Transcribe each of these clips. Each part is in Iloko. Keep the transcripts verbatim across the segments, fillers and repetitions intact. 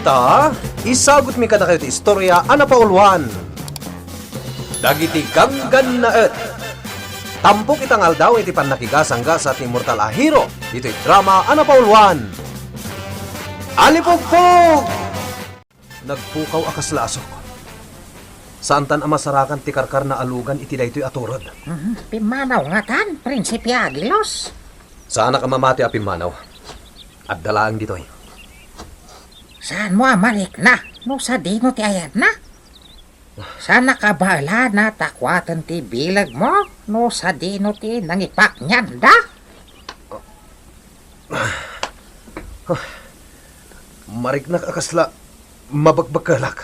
Ta, isagutmi kadakayo ti istorya a napauluan. Dagiti ganggannaet. Tampok ita nga aldaw iti pannakigasangasa ti mortal a hero, itoy drama a napauluan. Alipugpog! Nagpukaw a kasla asok. Saantan a masarakan ti karkarna a lugan iti daytoy a turod. Mhm. Pimmanaw ngatan, Prinsipe Agilos? Saanak a mamati a pimmanaw. Adda laeng ditoy. Saanmo a marikna no sadino ti ayanna? Saanak a baelana ta kuaten ti bilegmo no sadino ti nangipaknianda? Mariknak a kasla mabekbekelak.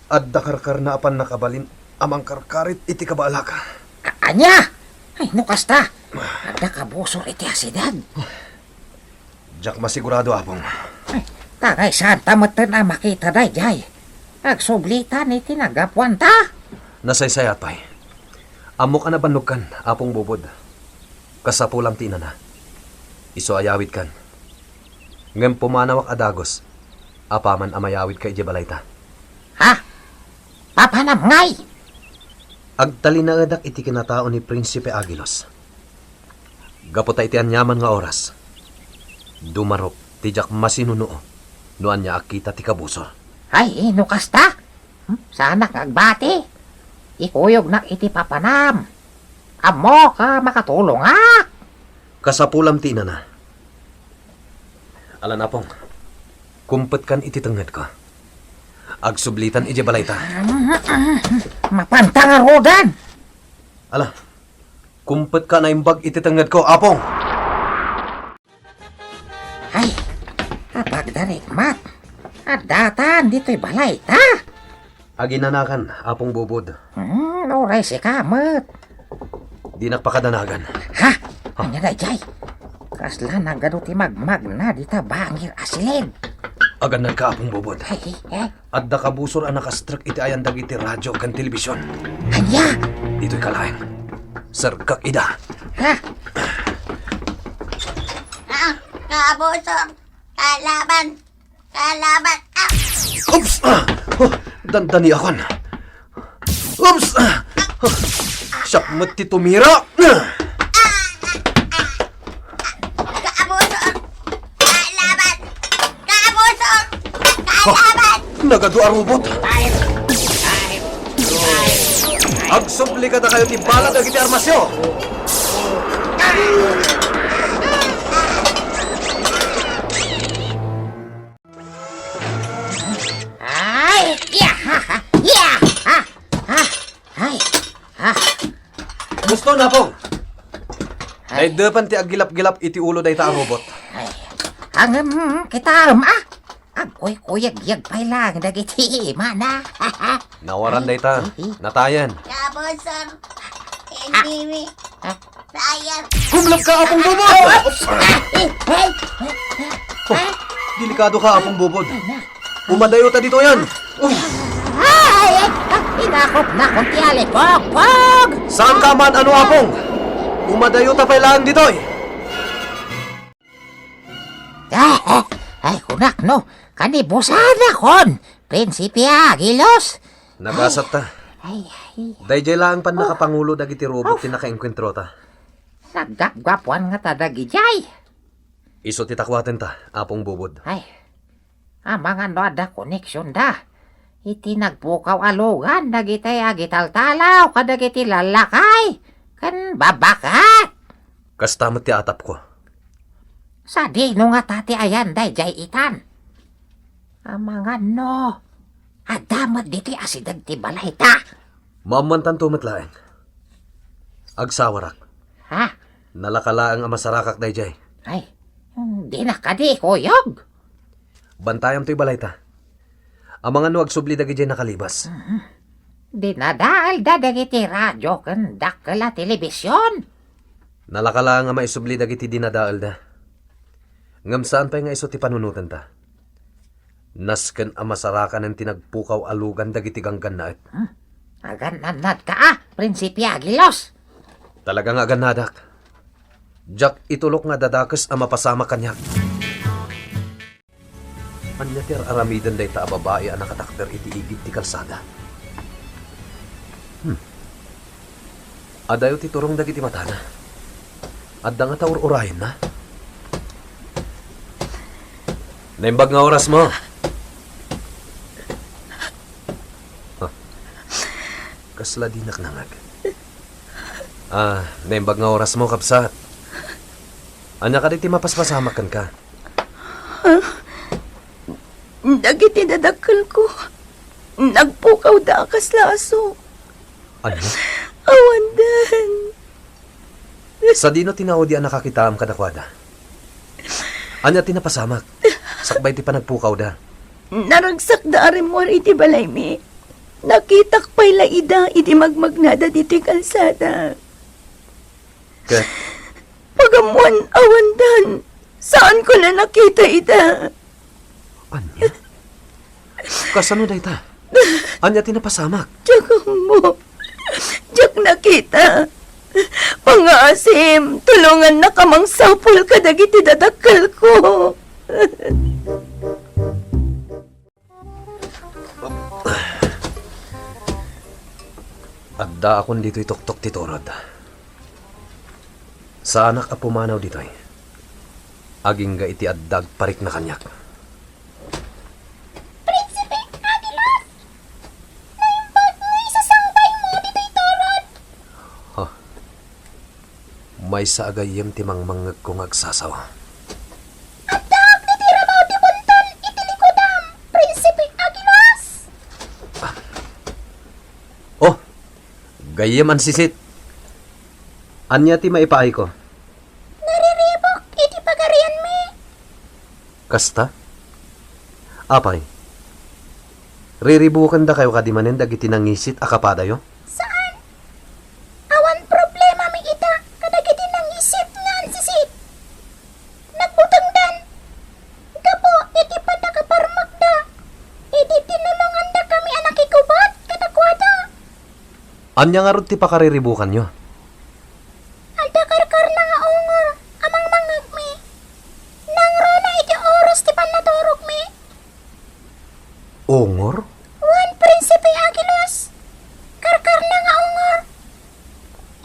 Adda karkarna a pannakabalin a mangkarkarit iti kabaelak. A-, ania? Ay, no kasta, adda kabusor iti asideg. Diak masigurado, Apong. Ay, tagay saan ta metten a makita daydiay? Agsublitan iti naggapuanta. Nasaysayat pay. Ammok a nabannogkan, Apong Bubod. Kasapulam ti inana. Isu a yawidkan. Ngem pumanawak a dagus, apaman a mayawidka idiay balayta. Ha? Papanam ngay? Agtalinaedak iti kinatao ni Prinsipe Agilos. Gapu ta iti aniaman nga oras, dumarup ti diak masinunuo no ania a kita ti kabusor. Ay, no kasta? Hmm? Saanak nga agbati. Ikuyognak iti papanam. Ammok a makatulongak. Kasapulam ti inana. Alan, Apong, kumpetkan iti tengngedko. Agsublitan idiay balayta. Mapanta nga rudan! Ala, kumpetka a naimbag iti tengngedko, Apong! Ay, apagdarikmat. Addatan ditoy balayta. Aginanakan, Apong Bubod. Hmm, uray sika met. Dinak pakadanagan. Ha? Ania daydiay? Kasla nagadu ti magmagna dita bangir a silid. Agannadka, Apong Bubod. Ay, ay, ay. Adda kabusor a nakastrek iti ayan dagiti radio ken telebision. Ania? Ditoy ka laeng. Serkak ida. Ha? Ah, kabusor. Kalaban. Kalaban. Ah! Oops! Ah! Oh, dandaniakon. Oops! Ah! Oh, siak met ti tumira. Kaabusor! Kalaban! Kaabusor! Kalaban! Nagadu a robot. Agsubli kadakayo ti bala dagiti armasyo. Ay! Ya! Ha! Ha! Ya! Ha! Ha! Ay! Ha! Gusto na, Pong. Ay. Daydepan ti aggilap-gilap iti ulo dayta a robot. Ay. Ngem, kitaem, a. Agkuykuyegyeg pay laeng dagiti imana. Nawaran dayta. Natayen. Kabusor. Hindi mi. Ha? Sayang. Kumleb ka, Apong Bubod! Ay! Ay! Oh, delikado ka, Apong Bubod. Umadayota ditoyen. Oh. Ay! Ay! Inakop na kong ti alipogpog! Saan ka man, ano, Apong? Umadayota pay laeng ditoy. Ay, ay, ay, kunak, no? Kanibusanakon, Prinsipe Agilos. Nagasat ta. Ay, ay. Daydiay laeng pannakapangulo dagiti robot ti nakaengkuentrota. Naggapgapuan ngata dagidiay. Isu ti takuaten ta, Apong Bubod. Ay, amangan no adda koneksionda iti nagpukaw a lugan dagiti agitaltalaw kadagiti lallakay ken babbakat. Kasta met ti atapko. Sadino ngata ti ayan daydiay itan? Amangan no adda met ditoy asideg ti balayta. Maammoantanto met laeng. Agsawarak. Ha? Nalaka laeng a masarakak daydiay. Ay, dinak kadi ikuyog. Bantayam toy balayta. Amangan no agsubli dagidiay nakalibas. Mhm. Dinadaelda dagiti radio ken dakkel a telebision. Nalaka laeng a maisubli dagiti dinadaelda. Ngem saan pay nga isu ti panunotenta. Nasken a masarakanen ti nagpukaw a lugan dagiti ganggannaet. Hmm? Agannadnadka a, Prinsipe Agilos! Talaga nga agannadak. Diak itulok nga adda dakes a mapasamak kaniak. Ania ti ar-aramiden dayta a babai a nakatakder iti igid ti kalsada? Hmm. Adayo ti turong dagiti matana. Adda ngata ur-urayenna? Naimbag nga orasmo? Ah, kasla dinak nangag. Ah, naimbag nga orasmo, kabsat. Ania kadi ti mapaspasamak kenka? Dagiti dadakkelko, nagpukawda a kasla aso. Ania? Awandan. Sadino ti naudi a nakakitaam kadakuada? Ania ti napasamak sakbay ti panagpukawda? Naragsakda a rimmuar iti balaymi. Nakitak pay la ida idi magmagnada ditoy kalsada. Ket? Pagammoan, awandan. Saanko la nakita ida. Ania? Kasano dayta? Ania ti napasamak? Diak ammo. Diak nakita. Pangaasim, tulongannaka mangsapul kadagiti dadakkelko. Addaakon ditoy tuktok ti turod. Saanak a pumanaw ditoy, agingga iti adda agparikna kaniak. Prinsipe Aguilas! Naimbag nga isasangbaymo ditoy turod! Ha? Maysa a gayyem ti mangmangngegko nga agsasawa. Addaak ditoy rabaw ti bunton iti likodam, Prinsipe Aguilas! Oh, gayyem a nsisit. Ania ti maipaayko? Nariribuk iti pagarianmi. Kasta? Apay, riribukendakayo kadi manen dagiti nangisit a kapadayo? Saan. Awan problemami ita kadagiti nangisit nga ansisit. Nagbutengdan gapu iti pannakaparmekda idi tinulongandakami a nakigubat kadakuada. Ania ngarud ti pakariribukanyo? Adda karkarna nga ungor a mangmangngegmi. Nangruna iti oras ti pannaturogmi. Ungor? Wen, Prinsipe Aguilas. Karkarna nga ungor.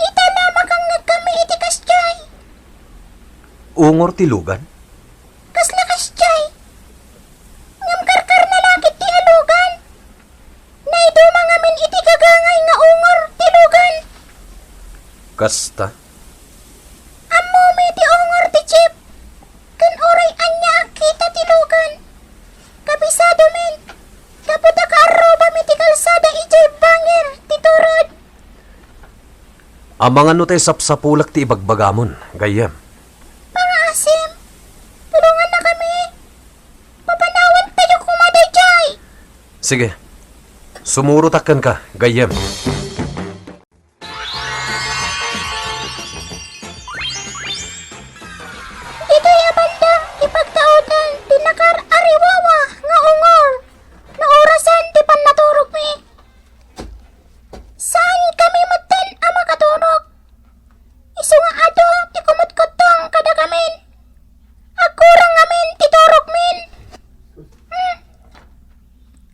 Ita la, makangngegkami iti kasdiay. Ungor ti lugan? Kasla kasdiay. Ngem karkarna la ketdi a lugan. Naiduma ngamin iti gagangay nga ungor ti lugan. Kasta? Ammomi ti ungor ti jeep. Ken uray ania a kita ti lugan. Kabisadomin, gapu ta kaarrubami ti kalsada idiay bangir ti turod. Amangan no tay sapsapulak ti ibagbagamon, gayyem. Pangaasim, tulongannakami. Papanawantayo koma daydiay. Sige. Sumurotak kenka, gayyem. Ditoy a banda, ipagtaodan ti nakaar-ariwawa nga ungor. Naurasan ti pannaturogmi. Saankami metten a makaturog. Isu nga adu ti kumutkuttong kadakamin. Agkurang ngamin ti turogmin. Hmm.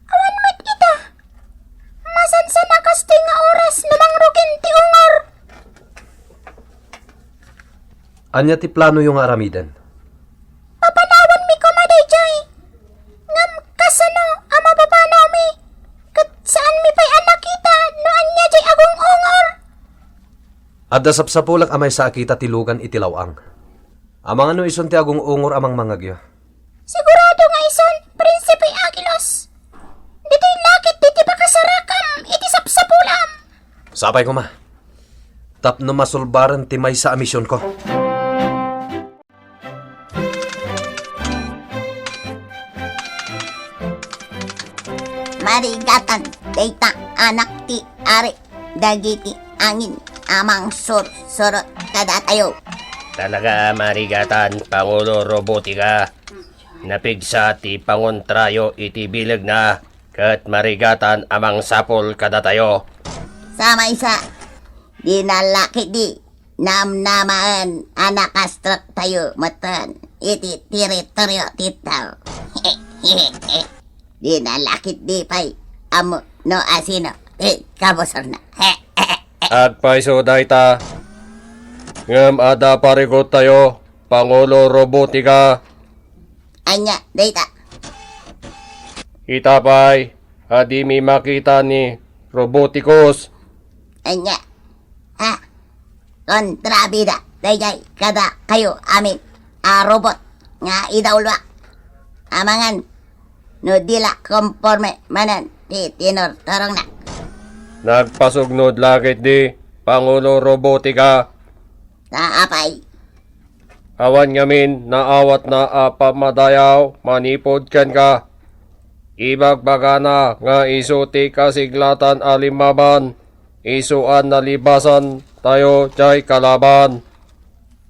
Awan met ita. Masansan a kastoy nga oras no mangrukin ti ungor. Ania ti planoyo nga aramiden? Papanawanmi koma daydiay. Ngem kasano a mapapanawmi? Ket saanmi pay a nakita no ania diay agung-ungor. Adda sapsapulak a maysa a kita ti lugan iti law-ang. Amangan no isun ti agung-ungor a mangmangngegyo. Sigurado nga isun, Prinsipe Aguilas. Ditoy lakit ti pakasarakam iti sapsapulam. Sapay koma. Tapno masulbaren ti maysa a misionko. Marigatan dayta anak ti ari dagiti angin a mangsursurot kadatayo. Talaga a marigatan, Pangulo Robotica. Napigsa ti pangontrayo iti bilegna ket marigatan a mangsapul kadatayo. Sa maysa, dinala ketdi namnamaen a nakastrektayo metten iti teritorio ti tao. Di na la ketdi pay ammo no asino ti kabusorna. Agpayso dayta. Ngem adda parigottayo, Pangulo Robotica. Ania dayta? Ita pay, a dimi makita ni Roboticus. Ania? Ha? Kontrabida daydiay kadakayo amin a robot nga idauloak. Amangan no di la komporme manen ti tinurturongna. Nagpasugnod la ketdi, Pangulo Robotica. Ta apay? Awan ngamin naawatna a pammadayaw manipud kenka. Ibagbagana nga isu ti kasiglatan a limmaban, isu a nalibasantayo diay kalaban.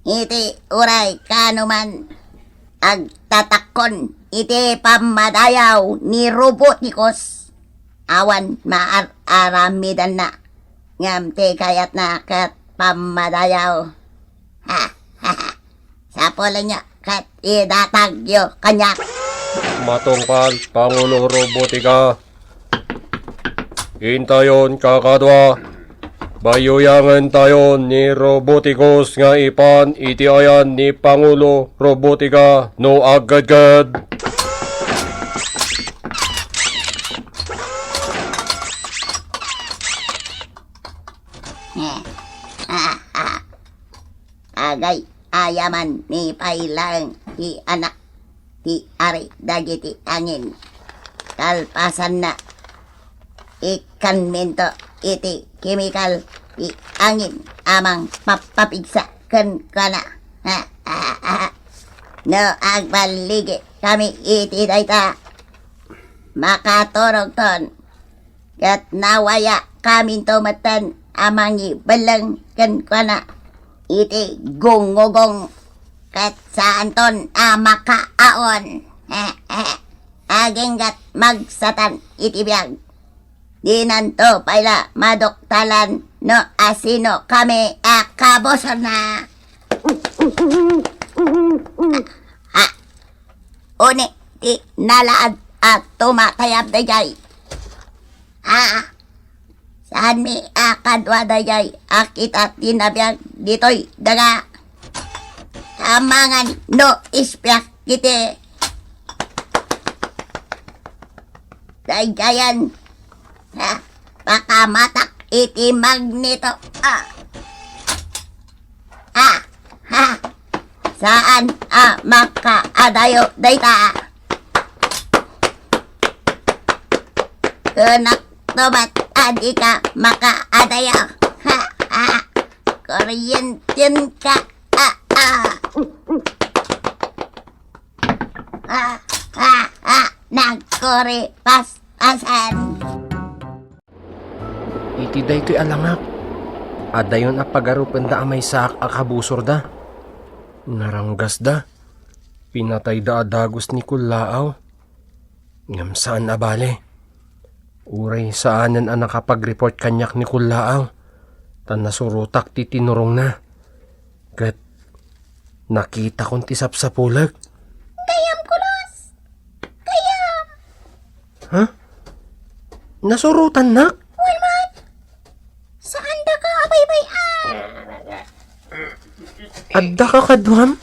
Iti uray kaanoman agtatakkon iti pammadayaw ni Roboticus, awan maar-aramidanna, ngem ti kayatna ket pammadayaw. Ha, ha, ha. Sapulenyo ket idatagyo kaniak. Matungpal, Pangulo Robotica. Intayon, kakadua. Bayuyangentayon ni Roboticus nga ipan iti ayan ni Pangulo Robotica no agkedked. Agay-ayaman ni pay laeng ti anak ti ari dagiti angin. Kalpasanna, ikkanminto iti kemikal ti angin a mangpappapigsa kenkuana. No agballigi kami iti dayta, makaturogton. Ket nawaya kaminto metten a mangibelleng kenkuana iti gungugong ket saanton a makaaon. Aginggat magsatan iti biag. Dinanto pay la maduktalan no asino kami a kabusorna. Ha? Uni ti nalaad a tumatayab daydiay. Ah, saanmi a kadua daydiay a kita ti nabiag ditoy daga. Amangan no ispiak iti daydiayen. Ha? Pakamatak iti magneto. Ah. Ah. Ha. Saan a makaadayo dayta. Kunak tubat a dika makaadayo. Ha, ha. Kuryenten ka. Ah, ah. Ah, ah, ah. Nagkuri paspasan. Iti daytoy a langak, adayon a pagarupenda a maysaak a kabusorda. Naranggasda. Pinatayda a dagus ni Kullaaw. Ngem saan a bale. Uray saanen a nakapag-report kaniak ni Kullaaw, ta nasurotak ti tinurongna. Ket nakitakon ti sapsapulek. Gayam, Kulos! Gayam! Ha? Nasurotannak? Wen met. Saandaka a baybay-an. Addaka kaduam?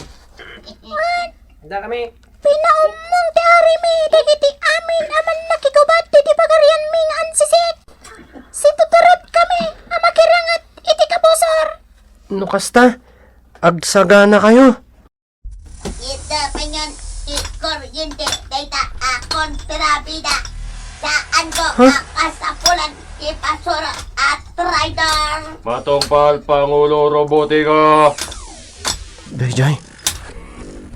Wen. Adda kami. Pinaummong ti arimi dagiti amin a mannakigubat iti pagarianmi nga ansisit. Situturedkami a makiranget iti kabusor. No kasta, agsaganakayo. Ita payen ti kuryente dayta a kontrabida. Saanko Huh? a pasapulan ti basura a traitor. Matungpal, Pangulo Robotica. Dayjay,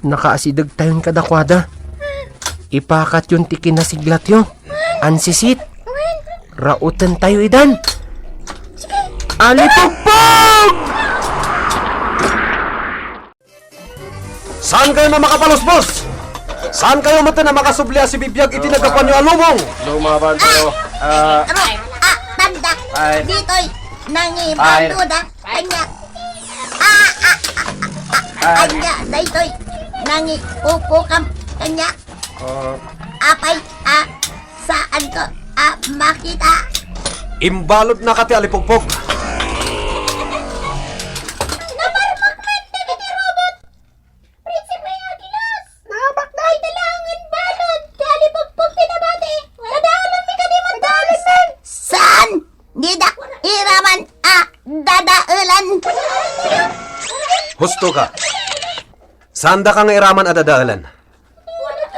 nakaasidegtayon kadakuada. Ipakatyon ti kinasiglatyo. Ansisit. Rautentayo idan. Alipugpog! Saankayon a makapalusbos? Saankayo metten a makasubli a sibibiag iti naggapuanyo a lumong? Lumaban tayo. Ah, Ano? Ah, tanda. Ay. Ditoy. Ay. Nangibaluda. Kanya. Ah, ah, ah, ah, Ay. Anya, daytoy. Nangiupokam. Kanya. Oh. Apay, ah, saanko, ah, makita. Imbaludnaka ti alipugpog. Naparmak met dagiti robot. Prinsipe Agilos. Nabakday. Ita laengen balud ti alipugpog ti nabati. Dadaelenmi kadi met. Saan? Didak iraman a dadaelan. Husto ka. Saandaka nga iraman a dadaelan.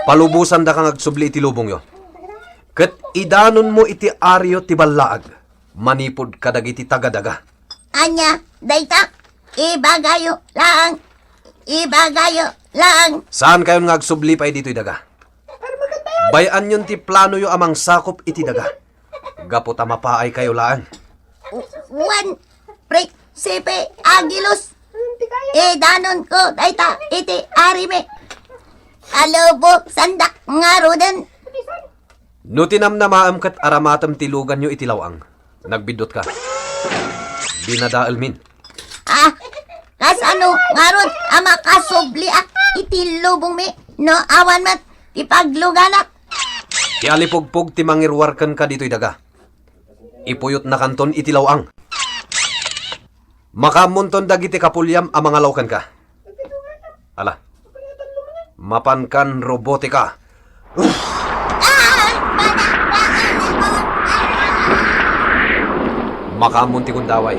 Palubosandaka nga agsubli iti lubongyo. Ket idanonmo iti ario ti ballaag manipud kadagiti taga-daga. Ania dayta? Ibagayo laeng. Ibagayo laeng. Saankayon nga agsubli pay ditoy daga. Bay-anyon ti planoyo a mangsakop iti daga. Gapu ta mapaaykayo laeng. Wen, Prinsipe Agilos, idanonko dayta iti arimi. Alubosandak ngaruden. No tinamnamaem ket aramatem ti luganyo iti law-ang, nagbiddutka. Dinadaelmin. Ah, kasano ngarud a makasubliak iti lubongmi no awan met ti pagluganak? Ti alipugpog ti mangiruar kenka ditoy daga. Ipuyotnakanton iti law-ang. Makaammonton dagiti kapuliam a mangalaw kenka. Ala. Mapankan robotika. Makaammon ti gundaway.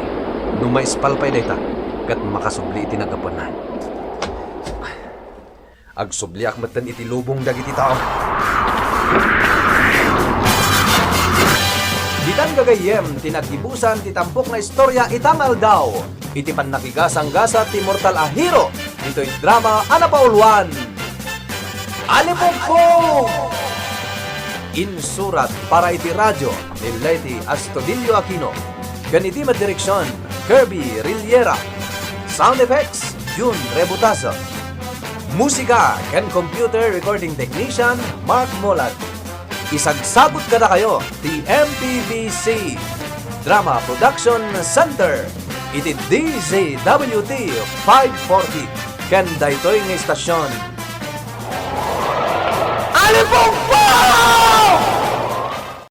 No maispal pay dayta, ket makasubli iti naggapuanna. Agsubliak metten iti lubong dagiti tao. Ditan gagayyem ti naggibusan ti tampok nga istorya ita nga aldaw iti pannakigasanggasat ti mortal a hero ditoy drama a napauluan, Alipugpog! Insurat para iti radio ni Leti Astudillo Aquino ken iti met direksion, Kirby Rillera. Sound effects, Jun Rebutazo. Musika ken computer recording technician, Mark Molag. Isagsagut kadakayo ti M P B C Drama Production Center iti D Z W T five forty ken daytoy nga istasyon. Alipugpog!